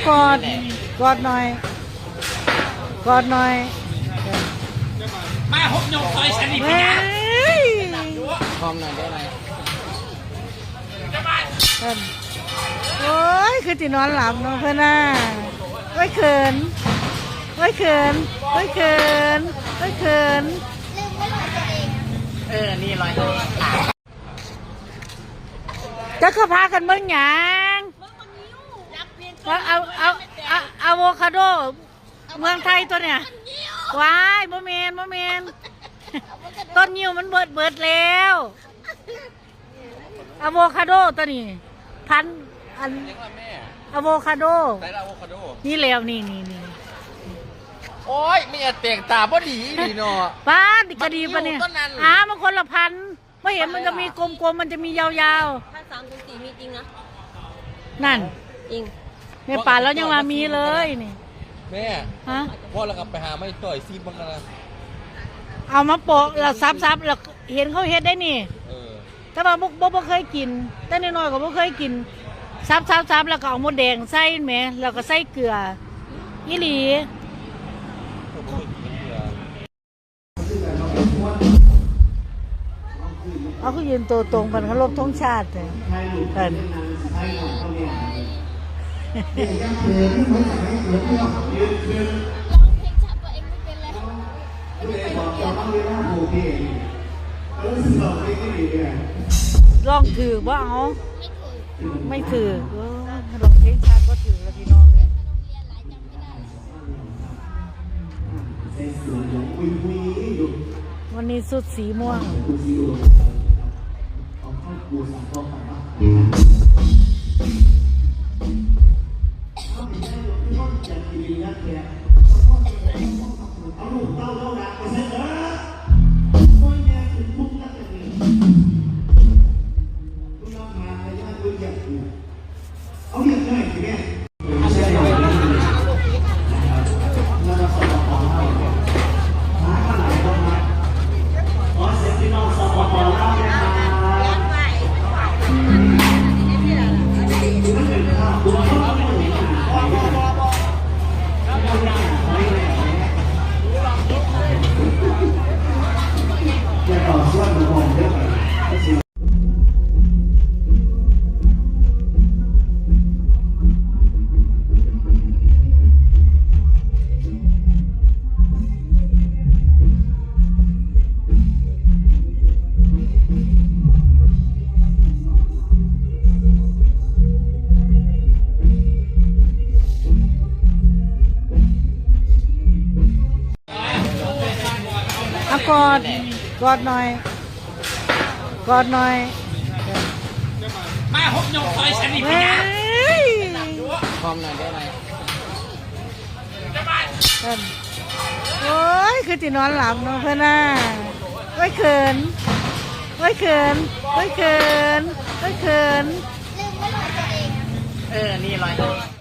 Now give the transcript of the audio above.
ກອດ ກອດໜ່ອຍ ກອດໜ່ອຍ ມາຫົບຍົກຊອຍສັນນີ້ເປັນຫຍັງ? ຫອມໜ່ອຍໄດ້ໄໝ? ໂອ້ຍ ຄືຊິນອນຫຼັບເນາະເພິ່ນນະ. ໂອ້ຍ ເຂີນ ໂອ້ຍ ເຂີນ ໂອ້ຍ ເຂີນ ໂອ້ຍ ເຂີນ. ເອີ ນີ້ລອຍ ເຈົ້າຄືພາກັນເບິ່ງຫຍັງ? ເອົາ ເອົາ ເອົາ ອາໂວຄາໂດເມືອງໄທຕົວນີ້. ວ້າຍ ບໍ່ແມ່ນ ບໍ່ແມ່ນ ຕົ້ນງິ້ວມັນເບິດ ເບິດແລ້ວ. ອາໂວຄາໂດຕົວນີ້ ພັນ ອັນ ອາໂວຄາໂດ. ໃສລະອາໂວຄາໂດ? ນີ້ແຫຼ້ວ ນີ້ ນີ້ ນີ້. ໂອ້ຍ ແມ່ແຕ່ງຕາບໍ່ດີອີ່ຫຼີເນາະ. ປ້າດ ກະດີປານນີ້. ອາ ມັນຄົນລະພັນ. ບໍ່ເຫັນ ມັນກະມີກົມໆ ມັນຈະມີຍາວໆ. ພັນສາມສູນສີ່ມີຈິງນະ. ນັ້ນ ຈິງ. ແມ່ປ້າລາວຍັງວ່າມີເລີຍນີ້. ແມ່ ຮະ? ພໍແລ້ວກະໄປຫາໄມ້ຕ່ອຍຊີບເບິ່ງກັນນະ. ເອົາມາໂປະ ແລ້ວສັບໆ ແລ້ວເຫັນເຂົາເຮັດໄດ໋ນີ້. ເອີ ແຕ່ວ່າບໍ່ ບໍ່ ບໍ່ເຄີຍກິນ ແຕ່ນ້ອຍໆ ກະບໍ່ເຄີຍກິນ. ສັບໆໆ ແລ້ວກະເອົາມົດແດງໃສ່ແໝ ແລ້ວກະໃສ່ເກືອ. ອີ່ຫຼີ. ເອົາ ຄືຢືນໂຕຕົງ ປານເຄົາລົບທົງຊາດແທ້. ເອີ ຮ້ອງຖືກບໍ່? ເອົາ ໄມ່ຖືກ ເອີ ຮ້ອງເພງຊາດບໍ່ຖືກລະພີ່ນ້ອງ. ວັນນີ້ຊຸດສີມ່ວງ. ເອົາວຽກໜ້ອຍຊິແມ່ ຢ່າຕໍ່ສ່ວນຂອງເດີ. ອາ ກອດ ກອດໜ່ອຍ ກອດໜ່ອຍ. ມາຫົບຍົກຊອຍສັນນີ້ເປັນຫຍັງ? ຫອມໜ່ອຍໄດ້ໄໝ? ໂອ້ຍ ຄືຊິນອນຫຼັບເນາະເພິ່ນນະ. ໂອ້ຍ ເຂີນ ໂອ້ຍ ເຂີນ ໂອ້ຍ ເຂີນ ໂອ້ຍ ເຂີນ. ເອີ ນີ້ລອຍ